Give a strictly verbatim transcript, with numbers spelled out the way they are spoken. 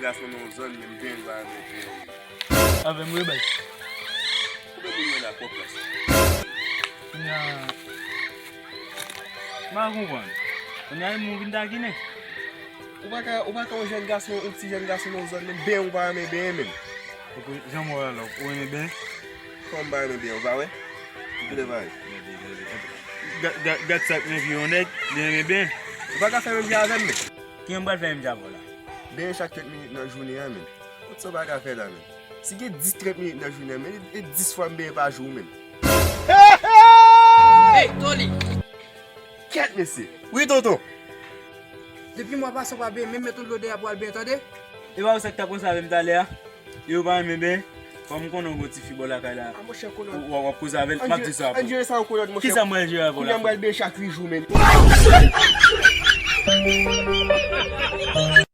Gason nan yon zòn, men m benyen, m pa renmen benyen. Avè m wi baz. Ou menm ou jwenn ak kòk la sa. Kounye a, m pa konprann. Kounye a, m vin takinen. Ou pa ka, ou pa ka yon jèn gason, yon ti jèn gason nan yon zòn, men benyen ou pa renmen benyen menm. Jan m wè w la, ou renmen benyen? Kòman m pa renmen benyen, ou pa wè? Ou te pare. Gad, gad, gad sa k nan vye yon nèg, li renmen benyen. Ou pa ka fè menm jan avè m, men. Kijan m pral fè menm jan avè w la? Benyen chak trant minit nan jounen an, men. Kot sa w pa ka fè la, men? Si gen dis trant minit nan jounen an, men, e dis fwa m benyen pa jou, men. Hey, Tony! Kèt, mesye! Wi, tonton! Depi mwa pase w pa benyen, menm met yon dlo deyò pou w al benyen, tande? E pa ou sa k t ap konsa avè m talè a? Yo pa renmen benyen. Kòm m konnen w gon tifi bò lakay la. A, monchè, Kolòd. W, w ap koze avè l, m ap di sa pou ou. Ann jere sa, Kolòd, monchè. Kisa m pral jere avè w la? Kounye a m pral benyen chak uit jou, men.